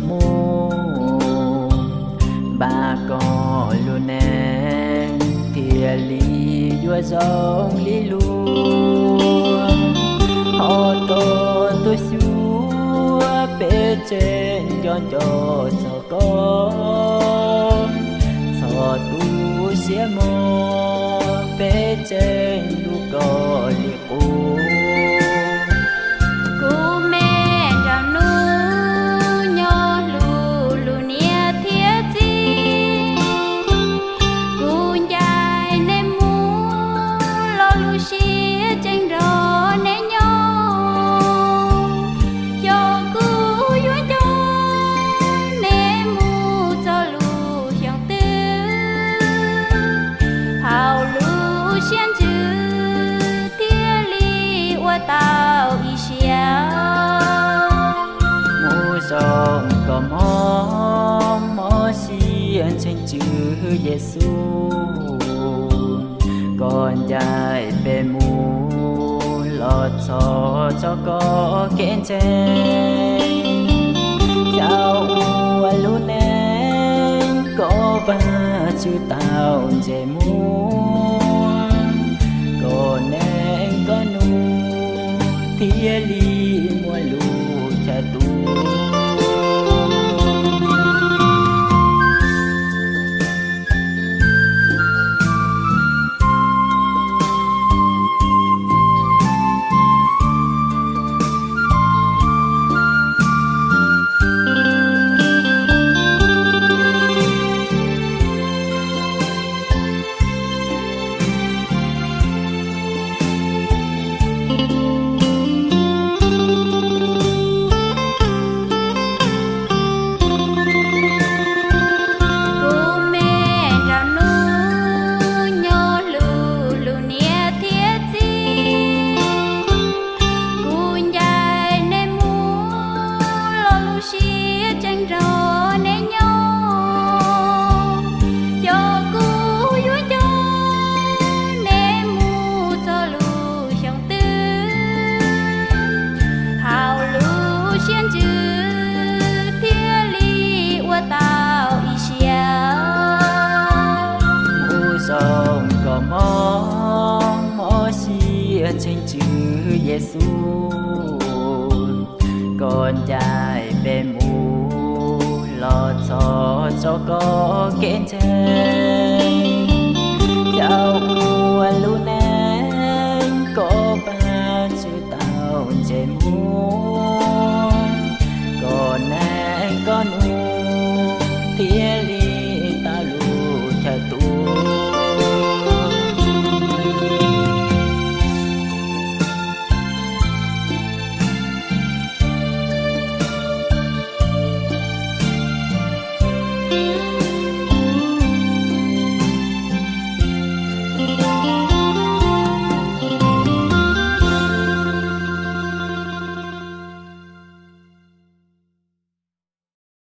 mus, npaj koj lub neej thiaj li yuav zoo li luag. Ho tau tus xyuas, peb tseem nco nco txog koj, txhob tu siab mog, peb tseem hlub koj li qub. Kuv me nraug nus nyob hlub lub niam thiab txiv, kuv ncaim neb mus los lub siab tseem nrog neb nyob. Xyov kuv yuav nco neb mus txog lub xyoo twg, hauv lub siab ntsws thiaj li ua tau ib siab. Mus zoo koj mog, mob siab ntseeg Tswv Yexus, koj ncaim peb mus los txhob tso koj kev ntseeg. Xyaum ua lub neej koj Vajtswv tau ntsej muag, koj neej koj nus thiaj li muaj lub chaw tuag. Kuv me nraug nus nyob hlub lub niam thiab txiv, kuv ncaim neb mus los lub siab tseem nrog neb nyob. Xyov kuv yuav nco neb mus txog lub xyoo twg, hauv lub siab ntsws thiaj li ua tau ib siab. Mus zoo koj mog, mob siab ntseeg Tswv Yexus, koj ncaim peb mus los txhob tso koj kev ntseeg. Xyaum ua lub neej koj Vajtswv tau ntsej muag, koj neej koj nus